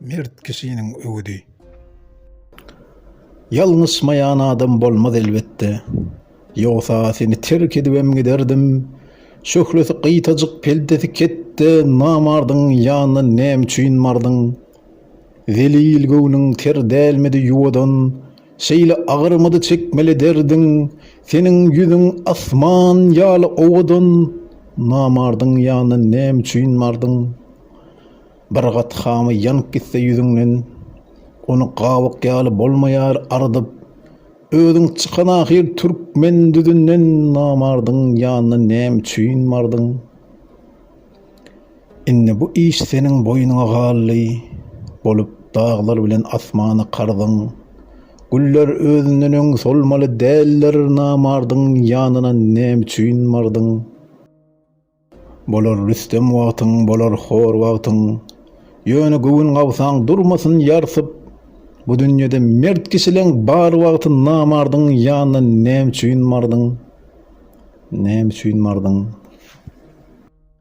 Mert kişiniň öwüdi. Ýalňyşmaýan adam bolmaz elbetde. Ýogsa seni terk edibem giderdim. Şöhlesi gyýtajyk peltesi ketde namardyň ýanyna näme üçin bardyň? Zelil göwnüň ter dälmidi ýuwadan, Şeýle agyrmydy çekmeli derdiň? Seniň ýüzüň asman ýaly owadan, Namardyň ýanyna näme üçin bardyň? Bir gat hamy ýanyp gitse ýüzüňden, Ony gabyk ýaly bolmaýar ardyp. Özüň çykan ahyr türkmen düzünden, Namardyň ýanyna näme üçin bardyň? Indi bu iş seniň boýnuňa galdy, Bolup daglar bilen asmana karzyň. Güller özünden öň solmaly däldir, Namardyň ýanyna näme üçin bardyň? Bolar rüstem wagtyň, bolar hor wagtyň, Ýöne göwün gabsaň durmasyn ýarsyp. Bu dünýede mert kişileň bar wagty Namardyň ýanyna näme üçin bardyň? Näme üçin bardyň?